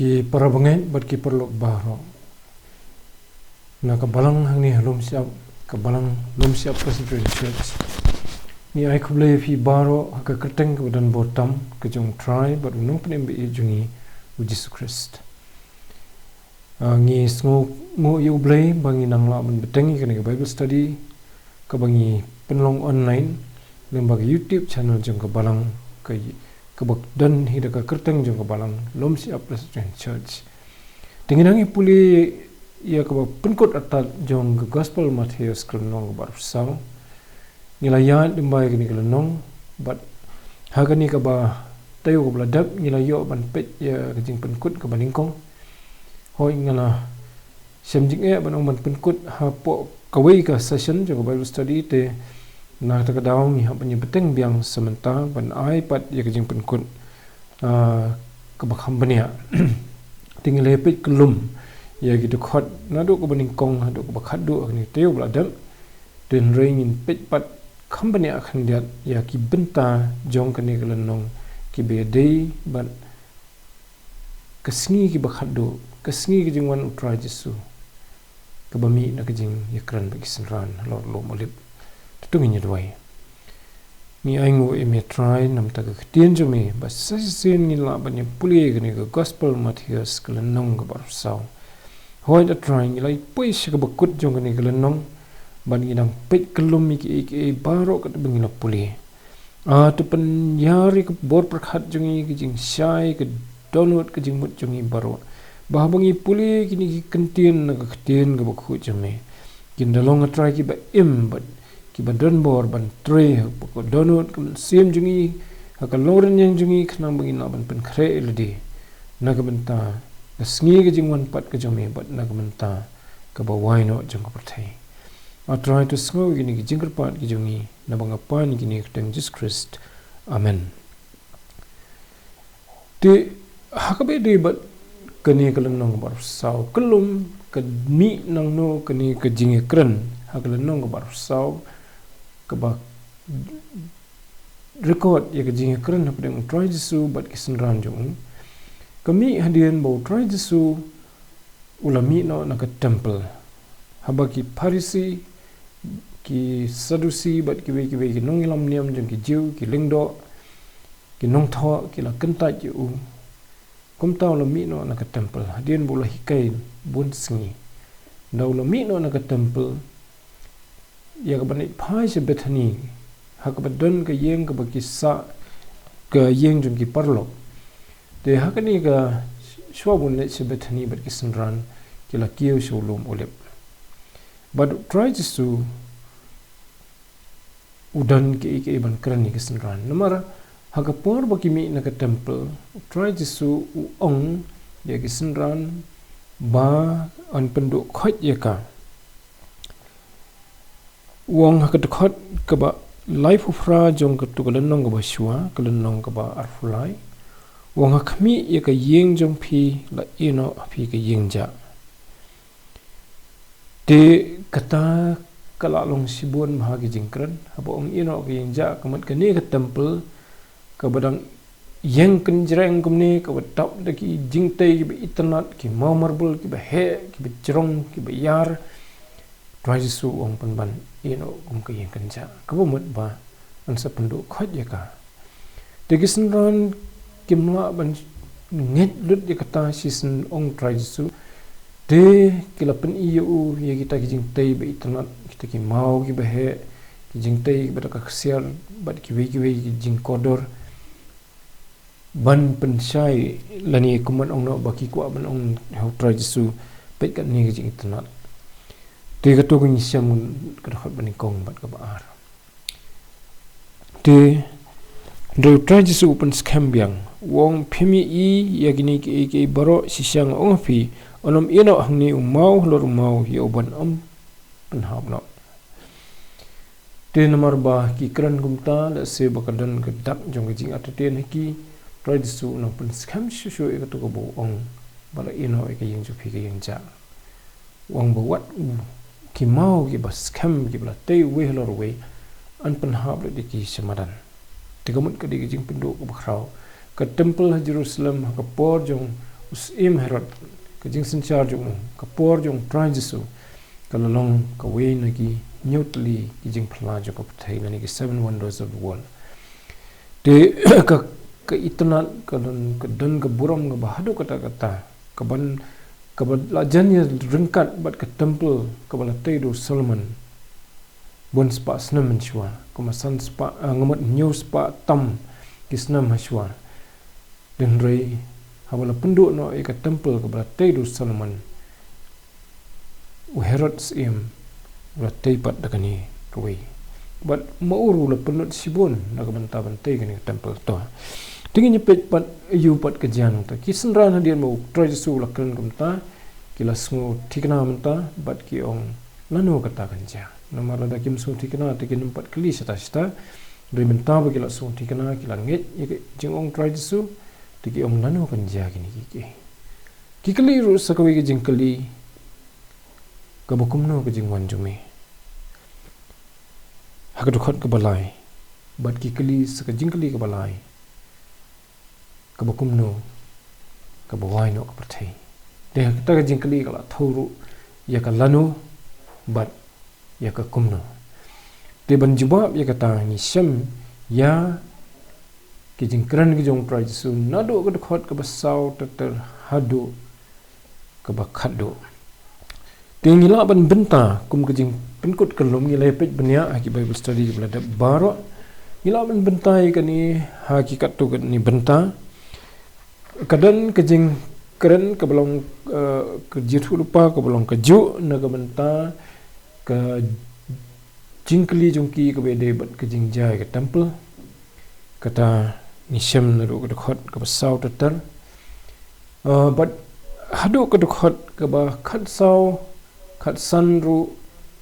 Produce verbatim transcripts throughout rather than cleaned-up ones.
Ki para bangeit bad ki paralok baroh. Na ka balang hangne ha Lumshyiap, ka balang Lumshyiap Presbyterian Church, ngi ai khublei ïa phi baroh ha ka kyrteng kaba don bor tam ka jong U Trai bad U Nongpynim ba ïeit jong ngi, U Jisu Khrist. Ah, ngi sngewnguh ïa U Blei ba ngi nang lah ban bteng ïa kane ka Bible study kaba ngi pynlong online lyngba ka YouTube channel jong ka balang, ka, kaba don hi da ka kyrteng jong ka balang, Lumshyiap Presbyterian Church. Te ngi nang ïa pule ïa kaba pynkut artat jong ka Gospel Mathaios ka lynnong kaba arphew saw. Ngi la ïaid lyngba ïa kane ka lynnong bad ha kane kaba taïew kaba la dep ngi la ïoh ban peit ïa ka jingpynkut kaba nyngkong. Hooid, nga la shem jingeh ban ong ban pynkut hapoh kawei ka session jong ka Bible study, te na kata ka daw ngi hap ban ïa bteng biang sa mynta ban ai pat ïa ka jingpynkut, ah, kaba kham bniah. Te ngi la peit kyllum ïa ki dkhot naduh kaba nyngkong haduh kaba khatduh ha kane ka taïew ba la dep. Te hynrei ngin peit pat kham bniah khyndiat ïa ki bynta jong kane ka lynnong kiba ïadei bad ka sngi kiba khatduh, ka sngi ka jingwan U Trai Jisu, kaba mih na ka jingïakren bad ki synran halor lum Olib. To ngin ïa duwai. Ngi ainguh ïa me Trai namar ka ktien jong me ba sa shisien ngin lah ban ïa pule ïa kane ka Gospel Mathaios ka lynnong kaba arphew saw. Hooid A Trai, ngi la ïa poi sha kaba kut jong kane ka lynnong bad ngi dang peit kyllum ïa kiei kiei baroh kaba ngi la pule. Ah, to pynïar ïa ka bor pyrkhat jong ngi, ka jingshai, ka dohnud, ka jingmut jong ngi baroh, ba haba ngi pule kine ki kyntien na ka ktien kaba khuid jong me, kin da long A Trai kiba im bad kiba don bor ban trei ha ka dohnud ka mynsiem jong ngi, ha ka longrynieng jong ngi, khnang ba ngin lah ban pynkhreh ïa lade na ka bynta ka sngi ka jingwan pat ka jong me bad na ka bynta kaba wai noh jong ka pyrthei. A Trai, to sngew ïa kine ki jingkyrpad ki jong ngi, naba nga pan ïa kine ha ka kyrteng Jisu Khrist. Amen. Te ha kaba ïadei bad kane ka lynnong kaba arphew saw, kyllum ka mih nangno kane ka jingïakren ha ka lynnong kaba arphew saw, kaba record ïa ka jingïakren hapdeng U Trai Jisu bad ki synran jong u. Ka mih hadien ba U Trai Jisu u la mih noh na ka temple, haba ki Pharisi, ki Sadusi bad kiwei kiwei ki nongïalam niam jong ki Jiw, ki lyngdoh, ki nongthoh, ki la kyntait ïa u. Kumta u la mih noh na ka temple hadien ba u la hikai bun sngi. Nda u la mih noh na ka temple ïa kaba leit phai sha Bethani, ha kaba don ka ïing kaba ki sah, ka ïing jong ki paralok. Te ha kane ka, shuwa ba un leit sha Bethani bad ki synran, ki la kiew sha u lum Olib. Bad U Trai Jisu u don kiei kiei ban kren ïa ki synran. Namar ha ka por ba ki mih na ka temple, U Trai Jisu u ong ïa ki synran ba yn pynduh khoit ïa ka. U ong ha ka dkhot kaba laiphew phra jong katu ka lynnong kaba shuwa, ka lynnong kaba arphew lai, u ong, ha khmih ïa ka ïing jong phi la ïehnoh ha phi ka ïing jah. Te kata ka la long shibun bha ki jingkren, haba ong ïehnoh ka ïing jah, ka mut kane ka temple kaba dang ïeng kynjreng kumne, kaba dap da ki jingtei kiba itynnat, ki maw marbul kiba heh, kiba jrong, kiba ïar. Trai Jisu u ong pynban ïehnoh kum ka ïing kynjah, kaba mut ba yn sa pynduh khoit ïa ka. Te ki synran kim lah ban ngeit lut ïa kata shisien ong Trai Jisu. Te ki la pyni ïa u ïa kita ki jingtei ba itynnat, kita ki maw kiba heh, ki jingtei kiba da ka ksiar bad kiwei kiwei ki jingkordor, ban pynshai lane kumban ong noh ba ki kwah ban ong ha U Trai Jisu, peit katne ka jingitynnat. Te kato ka ngi shem ka dkhot ba nyngkong bad kaba ar. Te hynrei U Trai Jisu u pynskhem biang, u ong, phim ïohi ïa kine kiei kiei baroh? Shisha nga ong ha phi, un ym ïehnoh hangne u maw halor u maw ïa uba ym pynhap noh. Te namar ba ki kren kumta, lehse ba ka don ka dak jong ka jingartatien ha ki, Trai Jisu u nang pynskhem shuh shuh ïa kato kaba u ong, ba la ïehnoh ïa ka ïing jong phi ka ïing jah. U ong ba wat u, ki maw kiba skhem kiba la tei uwei halor uwei, yn pynhap lut ïa ki sha madan. Te ka mut ka dei ka jingpynduh kaba khraw. Ka temple ha Jerusalem ha ka por jong U Syiem Herod, ka jingsynshar jong u, ka por jong u Trai Jisu, ka la long kawei na ki hynñiew tylli ki jingphylla jong ka pyrthei, lane ki seven wonders of the world. Te ka, ka itynnad, ka don, ka don ka burom kaba haduh katta katta, kaban, kaba la jan ïaryngkat bad ka temple kaba la tei da u Solomon bun spah snem mynshuwa, kumba san spah, ah, nga mut hynñiew spah tam ki snem hashwa. Hynrei haba la pynduh noh ïa ka temple kaba la tei da u Solomon, u Herod Syiem u la tei pat da kane kawei. Bad ma u ruh u la pynlut shibun na ka bynta ban tei kane ka temple. To, te ngin ïa peit pat ïa u pat ka jia nangta. Ki synran hadien ba u Trai Jisu u la kren kumta, ki la sngewthikna mynta bad ki ong, lano kata kan jia? Namar lada kim sngewthikna te kin ym pat kylli shata shata. Hynrei mynta ba ki la sngewthikna, ki la ngeit ïa ka jingong u Trai Jisu, te ki ong, lano kan jia kine kiei kiei? Ki kylli ruh sa kawei ka jingkylli, kaba kumno ka jingwan jong me ha ka dkhot kaba lai? Bad ki kylli sa ka jingkylli kaba lai, kaba kumno kaba wai noh ka pyrthei? Te ha kata ka jingkylli ka la thew ruh ïa ka lano bad ïa ka kumno. Te ban jubab ïa kata ngi shem ïa ki jingkren ki jong u Trai Jisu naduh ka dkhot kaba saw ter ter haduh kaba khatduh. Te ngi lah ban bynta kum ka jingpynkut kyllum, ngi la ïa peit bniah ha ki Bible study kiba la dep baroh. Ngi lah ban bynta ïa kane ha ki katto katne bynta. Ka don ka jingkren kaba long, eh, ka jingïathuhlypa kaba long kajuh na ka bynta ka jingkylli jong ki kaba ïadei bad ka jingjia ïa ka temple. Kata ngi shem naduh ka dkhot kaba saw ter ter. Ah, bad haduh ka dkhot kaba khatsaw, khatsan ruh,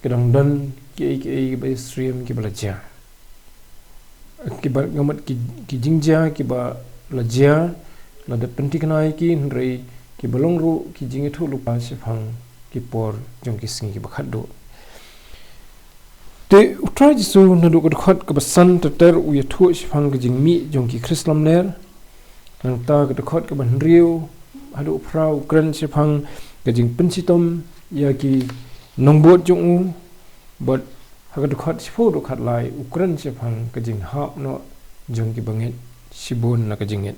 ka dang don kiei kiei kiba ïasyriem kiba la jia. Kiba nga mut ki, ki jingjia kiba la jia, la dep pynthikna ïa ki, hynrei kiba long ruh ki jingïathuhlypa shaphang ki por jong ki sngi kiba khatduh. Te u Trai Jisu naduh ka dkhot kaba san ter ter u ïathuh shaphang ka jingmih jong ki Khrist lamler. Nangta ka dkhot kaba hynriew haduh phra u kren shaphang ka jingpynshitom ïa ki nongbud jong u. Bad ha ka dkhot shiphew haduh khatlai u kren shaphang ka jinghap noh jong ki bangeit shibun na ka jingngeit.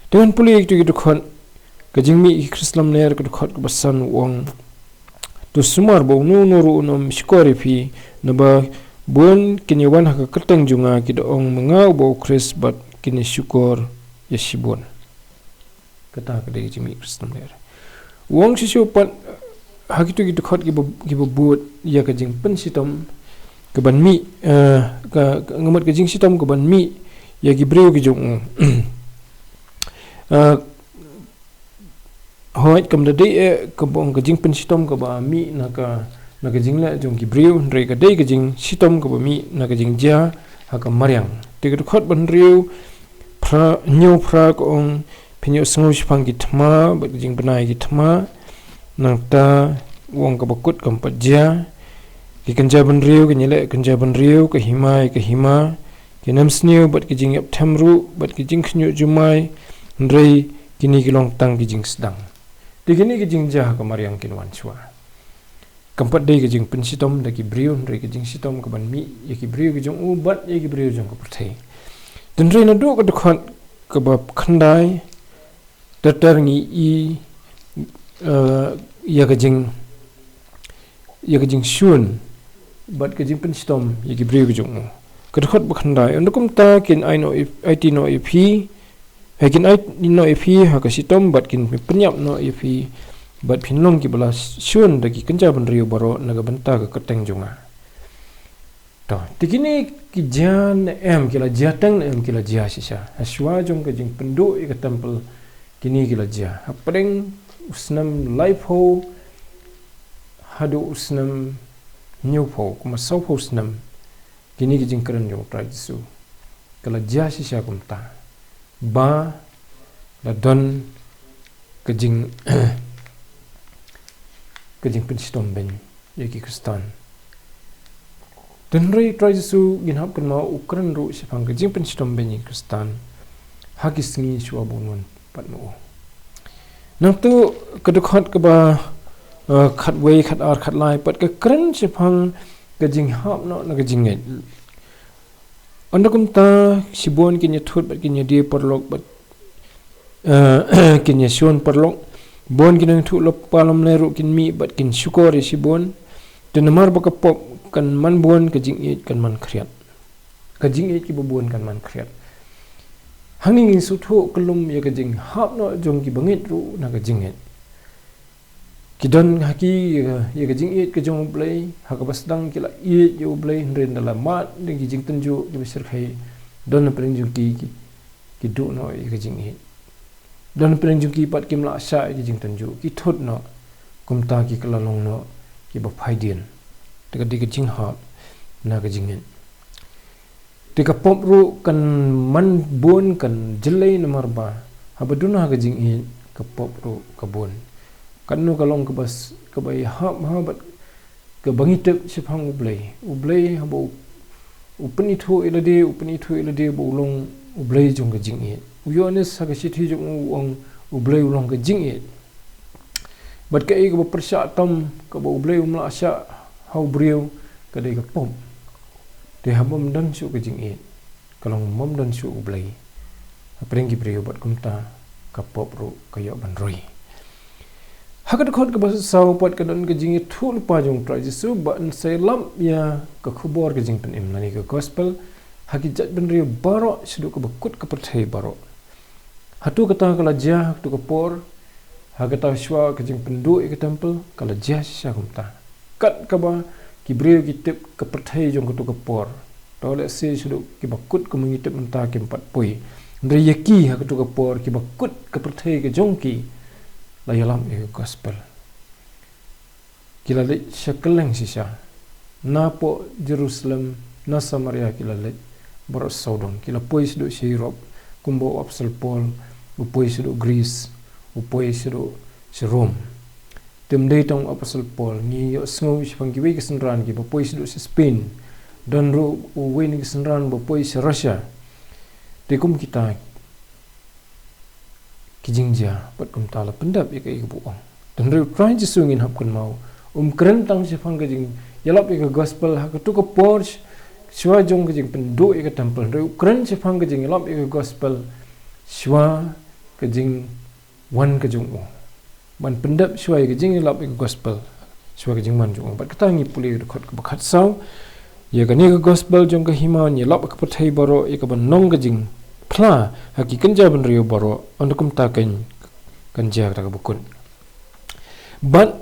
Te ngan pule ïa kito ki dkhot, ka jingmih ki Khrist lamler, ka dkhot kaba san u ong, to sumar ba uno uno ruh un ym shukor ïa phi, naba bun kin ïa wan ha ka kyrteng jong nga ki da ong, ma nga uba u Khrist, bad kin ïa shukor ïa shibun. Kata ka dei ka jingmih Khrist lamler. U ong shisha pat ha kito ki dkhot kiba, kiba bud ïa ka jingpynshitom kaban mih, eh, ka, ka, nga mut ka jingshitom kaban mih ïa ki briew ki jong u. Eh, hooid, kam da dei eh kaba ong ka jingpynshitom kaba mih na ka, na ka jingleh jong ki briew, hynrei ka dei ka jingshitom kaba mih na ka jingjia ha ka mariang. Te ka dkhot ba hynriew phra, hynñiew phra ka ong, phin ïohsngew shaphang ki thma bad ka jingbna ïa ki thma. Nangta u ong kaba kut kam pat jia. Ki kynja bynriew kin ïaleh kynja bynriew, ka hima ïa ka hima. Ki nemsniew bad ki jingïap them ruh bad ki jingkhynñiuh jumai, hynrei kine ki long tang ki jingsdang. Te kine ki jingjia ha ka mariang kin wan shuwa. Kam pat dei ka jingpynshitom da ki briew, hynrei ka jingshitom kaban mih ïa ki briew ki jong u bad ïa ki briew jong ka pyrthei. Te hynrei naduh ka dkhot kaba khyndai ter ter ngi i, eh, ïa ka jing, ïa ka jingshun bad ka jingpynshitom ïa ki briew ki jong u. Ka dkhot ba khyndai, ynda kumta kin ai noh ïa, aiti noh ïa phi, eh, kin ai noh ïa phi ha ka shitom bad kin pynïap noh ïa phi, bad phin long kiba la shun da ki kynja bynriew baroh na ka bynta ka kyrteng jong nga. To, te kine ki jia ne em, ki la jia teng ne em, ki la jia shisha? Hashwa jong ka jingpynduh ïa ka temple kine ki la jia. Hapdeng u snem laiphew haduh u snem hynñiewphew, kumba sawphew snem, kine ki jingkren jong u Trai Jisu ka la jia shisha kumta, ba la don ka jing, ka jingpynshitom beiñ ïa ki Khristan. Te hynrei u Trai Jisu, ngin hap kynmaw, u kren ruh shaphang ka jingpynshitom beiñ ïa ki Khristan ha ki sngi shuwa ba un wan pat ma u. Nangta ka dkhot kaba, eh, khatwei, khatar, khatlai, pat ka kren shaphang ka jinghap noh na ka jingngeit. Ynda kumta, shibun kin ïathut bad kin ïadie paralok bad, eh, kin ïashun paralok. Bun ki nongïathuhlypa lamler ruh kin mih bad kin shukor ïa shibun. Te namar ba ka pop kan man bun, ka jingïeit kan man khriat. Ka jingïeit kiba bun kan man khriat. Hangne ngin sngewthuh kyllum ïa ka jinghap noh jong ki bangeit ruh na ka jingngeit. Ki don ha ki ïa ka, ïa ka jingïeit ka jong U Blei, ha kaba sdang ki la ïeit ïa U Blei, hynrei ynda la mad da ki jingtynjuh kiba shyrkhei, don na pdeng jong ki, ki, ki duh noh ïa ka jingïeit. Don na pdeng jong ki pat kim lah shah ïa ka jingtynjuh, ki thut noh, kumta ki kylla long noh kiba phai dien. Te ka dei ka jinghap na ka jingngeit. Te ka pop ruh kan man bun, kan jyllei, namar ba haba duna ka jingïeit, ka pop ruh ka bun. Katno ka long kaba s-, kaba ïahap ha bad kaba ngi tip shaphang U Blei. U Blei haba u, u pynithuh ïa lade, u pynithuh ïa lade ba u long U Blei jong ka jingïeit. U Ïoannis ha ka shithi jong u u ong, U Blei u long ka jingïeit. Bad kaei kaba pyrshah tam, kaba U Blei um lah shah ha u briew, ka dei ka pop. Te haba ym don shuh ka jingïeit, ka long ym don shuh U Blei ha pdeng ki briew, bad kumta ka pop ruh ka ïoh ban roi. Ha ka dkhot kaba saw pat ka don ka jingïathuhlypa jong U Trai Jisu ba yn sa ïalap ïa ka khubor ka jingpynim lane ka gospel ha ki jaitbynriew baroh, shaduh kaba kut ka pyrthei baroh. Hato kata ka la jia ha kato ka por, ha kata shuwa ka jingpynduh ïa ka temple, ka la jia shisha kumta. Kat kaba ki briew ki tip ka pyrthei jong kato ka por, to lehse shaduh kiba kut kumba ngi tip mynta kim pat poi. Hynrei ïa ki ha kato ka por, kiba kut ka pyrthei ka jong ki, la ïalap ïa ka gospel. Ki la leit sha kylleng shisha. Napoh Jerusalem, na Samaria ki la leit baroh sawdong. Ki la poi shaduh sha Europe, kumba u Apostol Paul u poi shaduh Greece, u poi shaduh sha Rome. Te ym dei tang u Apostol Paul, ngi ïohsngew shaphang kiwei ki synran kiba poi shaduh sha Spain. Don ruh uwei na ki synran ba poi sha Russia. Te kum kita ki jingjia, bad kumta la pyndep ïa kaei kaba u ong. Te hynrei U Trai Jisu, ngin hap kynmaw, um kren tang shaphang ka jingïalap ïa ka gospel ha kato ka por sh-, shuwa jong ka jingpynduh ïa ka temple. Hynrei u kren shaphang ka jingïalap ïa ka gospel shuwa ka jingwan ka jong u. Ban pyndep shuwa ïa ka jingïalap ïa ka gospel shuwa ka jingwan jong u. Bad kata ngi pule ha ka dkhot kaba khatsaw. Ïa kane ka gospel jong ka hima yn ïalap ha ka pyrthei baroh, ïa kaba nong ka jingphla ha ki kynja bynriew baroh, ynda kumta kan, kan jia kata kaba kut. Bad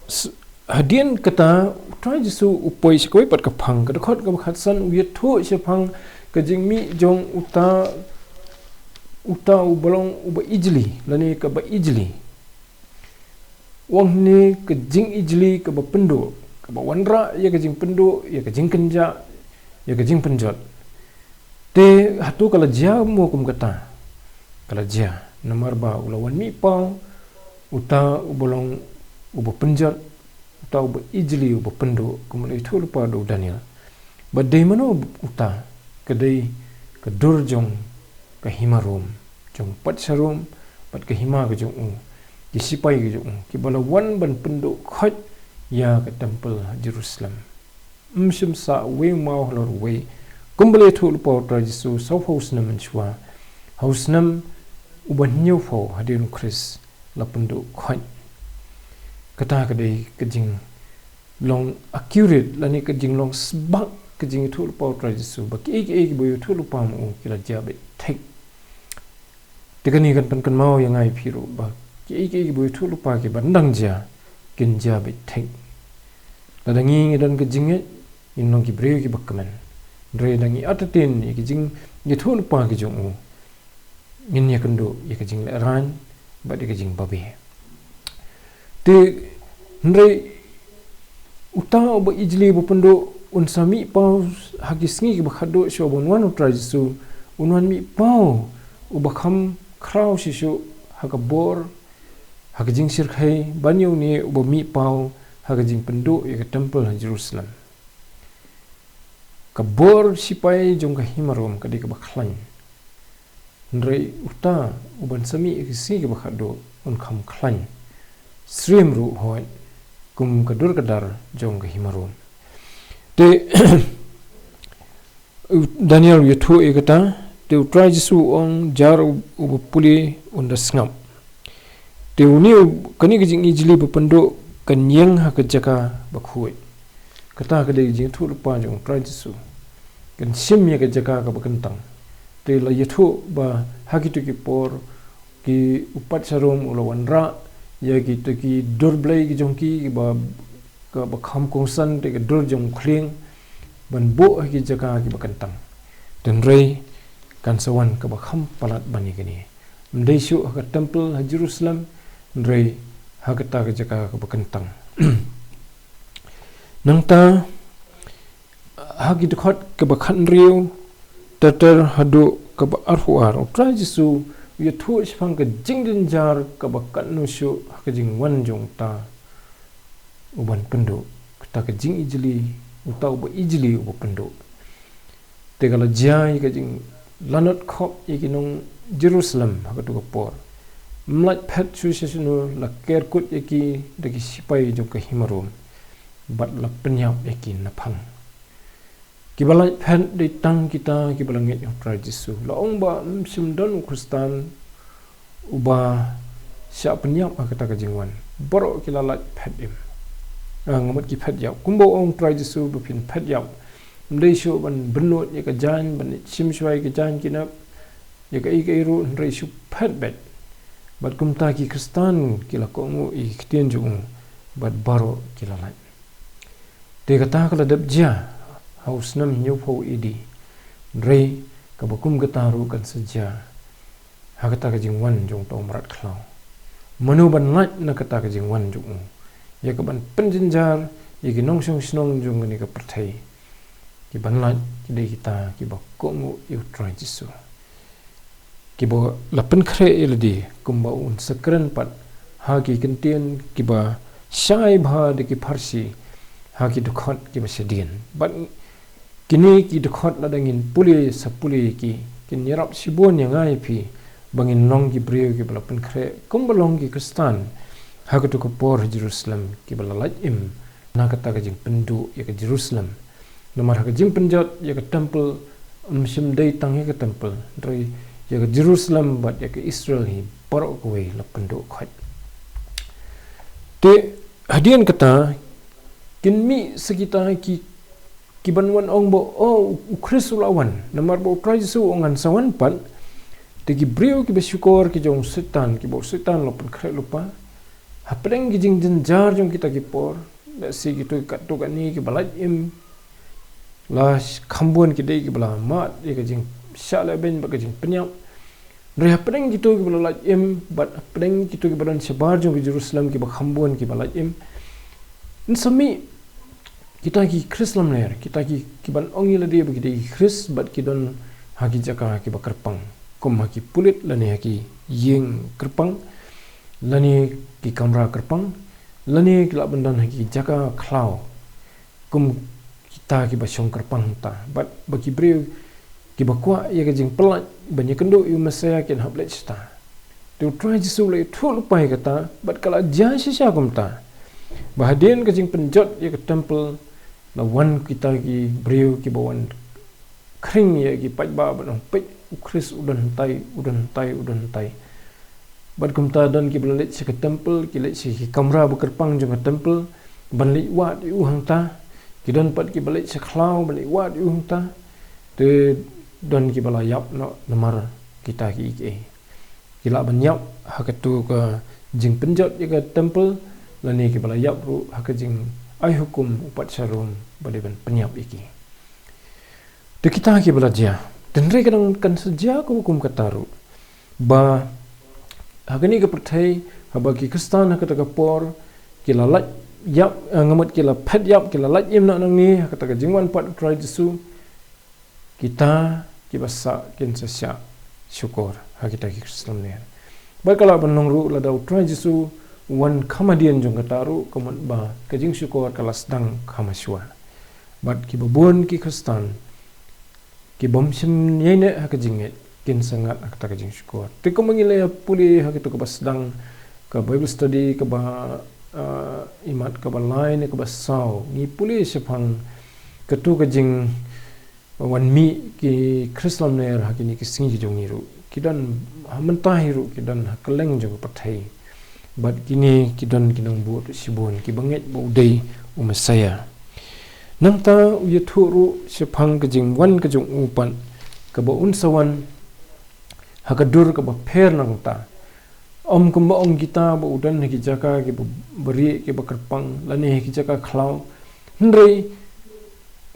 s-, hadien kata, U Trai Jisu u poi sha kawei pat ka phang, ka dkhot kaba khatsan, u ïathuh shaphang ka jingmih jong uta, uta uba long uba ijli, lane kaba ijli. U ong hangne ka jingijli kaba pynduh, kaba wanrah ïa ka jingpynduh, ïa ka jingkynjah, ïa ka jingpynjot. Te hato ka la jia mo kum kata? Ka la jia, namar ba u la wan mih paw uta uba long uba pynjot, uta uba ijli, uba pynduh, kumba la ïathuh lypa da u Daniel. Bad dei mano uta? Ka dei ka dur jong ka hima Rom, jong u patsha Rom, bad ka hima ka jong u, ki sipai ka jong u, kiba la wan ban pynduh khoit ïa ka temple ha Jerusalem. Ym shym sah uwei u maw halor uwei, kumba la ïathuh lypa U Trai Jisu, sawphew snem mynshuwa, ha u snem uba hynñiewphew hadien U Khrist la pynduh khoit. Kata ka dei ka jinglong accurate, lane ka jinglong sbak ka jingïathuh lypa U Trai Jisu, ba kiei kiei kiba ïathuh lypa ma u ki la jia beit thik. Te kane kan pynkynmaw ïa nga ïa phi ruh ba kiei kiei kiba ïathuh lypa kiba dang jia, kin jia beit thik. Lada ngi ngi don ka jingngeit, ngin long ki briew kiba kmen. Hynrei lada ngi entertain ïa ki jingïathuh lypa ki jong u, ngin ïakynduh ïa ka jinglehrain bad ïa ka jingbabe. Te hynrei uta uba ijli uba pynduh un sa mih paw ha ki sngi kiba khatduh shuwa ban wan U Trai Jisu, un wan mih paw uba kham khraw shisha ha ka bor, ha ka jingshyrkhei ban ïa une uba mih paw ha ka jingpynduh ïa ka temple ha Jerusalem. Ka bor sipai jong ka hima Rom ka dei kaba khlaiñ. Hynrei uta uban sa mih ha ki sngi kiba khatduh un kham khlaiñ syriem ruh hooid kum ka dur ka dar jong ka hima Rom. Te u Daniel u ïathuh ïa kata, te u Trai Jisu u ong, jar u, uba pule un da sngap. Te une u, kane ka jingijli ba pynduh kan ïeng ha ka jaka ba khuid. Kata ka dei ka jingïathuhlypa jong u Trai Jisu. Kan shim ïa ka jaka kaba kyntang. Te la ïathuh ba ha kito ki por ki u patsha Rom u la wanrah ïa kito ki dur blei ki jong ki, kiba, kaba kham kongsan te ka dur jong u khlieng ban buh ha ki jaka kiba kyntang. Hynrei kan sa wan kaba kham palat ban ïa kane. Ym dei shuh ha ka temple ha Jerusalem, hynrei ha kata ka jaka kaba kyntang. Nangta ha ki dkhot kaba khathynriew ter ter haduh kaba arphew ar, u Trai Jisu u ïathuh shaphang ka jingjynjar kaba katno shuh ha ka jingwan jong uta uban pynduh, kata ka jingijli, uta uba ijli uba pynduh. Te ka la jia ïa ka jinglanot khop ïa ki nong Jerusalem ha katu ka por. Ym lait phet shuh shuh shuh, la ker kut ïa ki da ki sipai jong ka hima Rom bad la pynïap ïa ki naphang. Kiba lait phet dei tang kita kiba la ngeit ha u Trai Jisu. La ong ba ym shym don u Khristan uba shah pynïap ha kata ka jingwan. Baroh ki la lait phet im. Ah, nga mut ki phet ïap. Kumba u ong u Trai Jisu ba phin phet ïap. Ym dei shuh ban bynnud ïa ka jaiñ, ban shim shuwa ïa ka jaiñ ki nep, ïa kaei kaei ruh, hynrei shu phet beit. Bad kumta ki Khristan ki la kohnguh ïa ki ktien jong u bad baroh ki la lait. Te kata ka la dep jia ha u snem hynñiewphew A D. Hynrei kaba kum kata ruh kan sa jia ha kata ka jingwan jong uta u mrad khlaw. Mano ban lait na kata ka jingwan jong u, ïa kaban pynjynjar ïa ki nongshong shnong jong kane ka pyrthei? Kiban lait ki dei kita kiba kohnguh ïa u Trai Jisu, kiba la pynkhreh ïa lade kumba un sa kren pat ha ki kyntien kiba shai bha da ki pharshi ha ki dkhot kiba shadien. Bad kine ki dkhot, lada ngin pule sa pule ïa ki, kin ïarap shibun ïa nga ïa phi ba ngin long ki briew kiba la pynkhreh kumba long ki Khristan ha katu ka por ha Jerusalem, kiba la lait im na kata ka jingpynduh ïa ka Jerusalem. Namar ha ka jingpynjot ïa ka temple, ym shym dei tang ïa ka temple, hynrei ïa ka Jerusalem bad ïa ka Israel hi baroh kawei la pynduh khoit. Te hadien kata kin mih sa kita ki, kiban wan ong ba, oh, u Khrist u la wan. Namar ba u Trai Jisu u ong ngan sa wan pat. Te ki briew kiba shukor ki jong u Soitan, kiba u Soitan u la pynkhreh lypa, hapdeng ki jingjynjar jong kita ki por, lehse kito katto katne kiba lait im la sh-, kham bun ki dei kiba la mad ïa ka jingshah lehbeiñ bad ka jingpynïap. Hynrei hapdeng kito kiba la lait im bad hapdeng kito kiba don shabar jong ka Jerusalem kiba kham bun kiba lait im, yn sa mih kita ki Khrist lamler, kita ki, kiban ong ïa lade ba ki dei ki Khrist bad ki don ha ki jaka kiba kyrpang, kum ha ki pulit lane ha ki ïing kyrpang, lane ki kamra kyrpang, lane ki lah ban don ha ki jaka khlaw kum kita kiba shong kyrpang mynta. Bad ba ki briew kiba kwah ïa ka jingpyllait ban ïakynduh ïa u Messaïah kin hap leit shata. Te u Trai Jisu u la ïathuh lypa ïa kata, bad ka la jia shisha kumta. Ba hadien ka jingpynjot ïa ka temple, la wan kita ki briew kiba wan khring ïa ki paidbah ban ong, peit, u Khrist u don hangtai, u don hangtai, u don hangtai. Bad kumta don kiba la leit sha ka temple, ki leit sha ki kamra ba kyrpang jong ka temple ban leit wad ïa u hangta. Ki don pat kiba leit sha khlaw ban leit wad ïa u hangta. Te don kiba la ïap noh namar kita kiei kiei. Ki lah ban ïap ha katu ka jingpynjot ïa ka temple, lane kiba la ïap ruh ha ka jingai hukum u patsha Rom ba dei ban pynïap ïa ki. Te kita kiba la jia, te hynrei ka dang kan sa jia ka hukum kata ruh, ba ha kane ka pyrthei, haba ki Khristan ha kata ka por ki la lait ïap, eh, nga mut ki la phet ïap, ki la lait im na nangne ha kata ka jingwan pat u Trai Jisu, kita kiba sah kin sa shah shukor ha kita ki Khrist lamler. Bad ka lah ban long ruh lada u Trai Jisu u wan kham hadien jong kata ruh, ka mut ba ka jingshukor ka la sdang kham hashwa. Bad kiba bun ki Khristan ki bym shym ïaineh ha ka jingngeit, kin sa ngat ha kata ka jingshukor. Te kumba ngi la ïa pule ha kito kaba sdang ka Bible study kaba, ah, imat kaba lai ne kaba saw, ngi pule shaphang kato ka jingwan mih ki Khrist lymne ha kine ki sngi ki jong ngi ruh. Ki don ha mynta hi ruh, ki don ha kylleng jong ka pyrthei. Bad kine ki don ki nongbud shibun kiba ngeit ba u dei u Messiah. Nangta u ïathuh ruh shaphang ka jingwan ka jong u pat, kaba un sa wan ha ka dur kaba pher nangta. Ym kumba ong kita ba u don ha ki jaka kiba bari, kiba kyrpang, lane ha ki jaka khlaw. Hynrei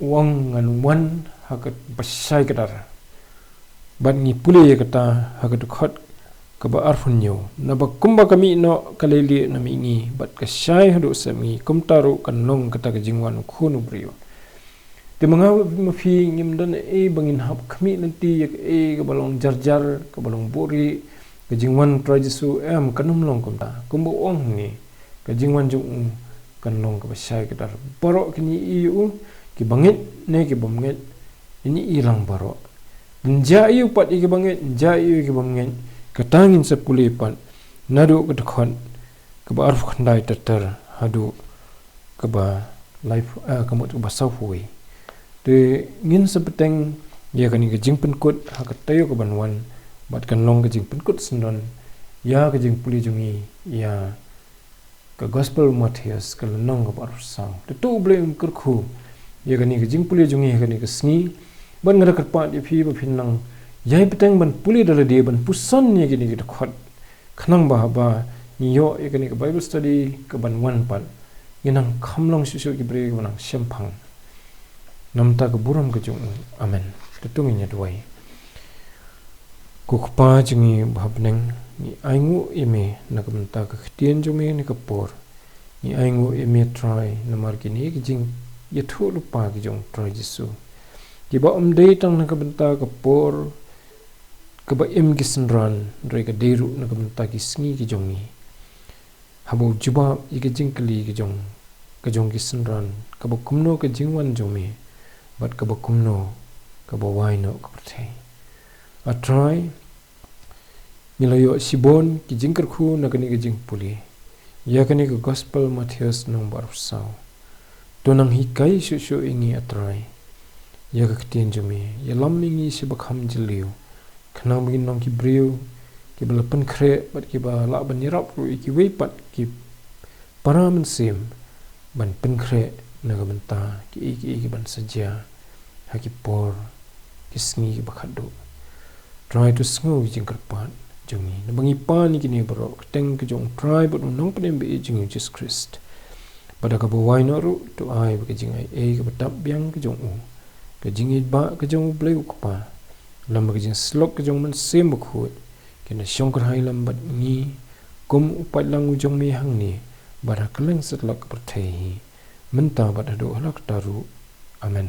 u ong, ngan wan ha kaba shai kdar. Bad ngi pule ïa kata ha ka dkhot kaba arphew hynñiew. Naba kumba ka mih noh ka lei lieh na mihngi bad ka shai haduh sepngi, kumta ruh kan long kata ka jingwan u Khun u briew. Te ma nga ma phi ngim don ei ba ngin hap khmih lynti ïa kaei kaba long jarjar, kaba long buhrieh, ka jingwan u Trai Jisu, em, kan ym long kumta. Kumba u ong hangne, ka jingwan jong u kan long kaba shai kdar. Baroh kin ïohi ïa u, kiba ngeit ne kibym ngeit, kin ïohi lang baroh. Kin jia ïa u pat ïa kiba ngeit, kin jia ïa u ïa kibym ngeit. Kata ngin sa pule pat naduh ka dkhot kaba arphew khyndai ter ter haduh kaba laiph-, eh, ka mut kaba sawphew wei. Te ngin sa bteng ïa kane ka jingpynkut ha ka taïew kaban wan, bad kan long ka jingpynkut syndon ïa ka jingpule jong ngi ïa ka Gospel u Mathaios ka lynnong kaba arphew saw. Te to U Blei un kyrkhu ïa kane ka jingpule jong ngi ha kane ka sngi. Bad nga da kyrpad ïa phi ba phin nang ïai bteng ban pule da lade, ban puson ïa kine ki dkhot, khnang ba haba ngi ïoh ïa kane ka Bible study kaban wan pat, ngin nang kham long shuh shuh ki briew kiba nang shemphang. Namar ka burom ka jong u. Amen. Te to ngin ïa duwai. Ko Kpa jong ngi ba ha bneng, ngi ainguh ïa me na ka bynta ka ktien jong me ha kane ka por. Ngi ainguh ïa me Trai namar kine ki jingïathuhlypa ki jong u Trai Jisu, kiba ym dei tang na ka bynta ka por kaba im ki synran, hynrei ka dei ruh na ka bynta ki sngi ki jong ngi. Haba u jubab ïa ka jingkylli ka jong, ka jong ki synran, kaba kumno ka jingwan jong me, bad kaba kumno kaba wai noh ka pyrthei. A Trai, ngi la ïoh shibun ki jingkyrkhu na kane ka jingpule ïa kane ka Gospel Mathaios lynnong ba arphew saw. To nang hikai shuh shuh ïa ngi, A Trai, ïa ka ktien jong me. Ïalam ïa ngi sha ba kham jylliew, khnang ba ngin long ki briew kiba la pynkhreh bad kiba lah ban ïarap ruh ïa kiwei pat ki para mynsiem ban pynkhreh na ka bynta kiei kiei kiban sa jia ha ki por ki sngi kiba khatduh. Trai, to sngew ki jingkyrpad jong ngi, naba ngi pan ïa kine baroh ha ka kyrteng ka jong u Trai bad u Nongpynim ba ïeit jong ngi u Jisu Khrist. Bad da kaba wai noh ruh, to ai ba ka jingai ei kaba dap biang ka jong u, ka jingïeit ba ka jong U Blei U Kpa, lem bad ka jingsyllok ka jong u Mynsiem Bakhuid, kin da shongkyrhai lem bad ngi kum u paidlang u jong me hangne bad ha kylleng satlak ka pyrthei hi, mynta bad haduh katta ruh. Amen.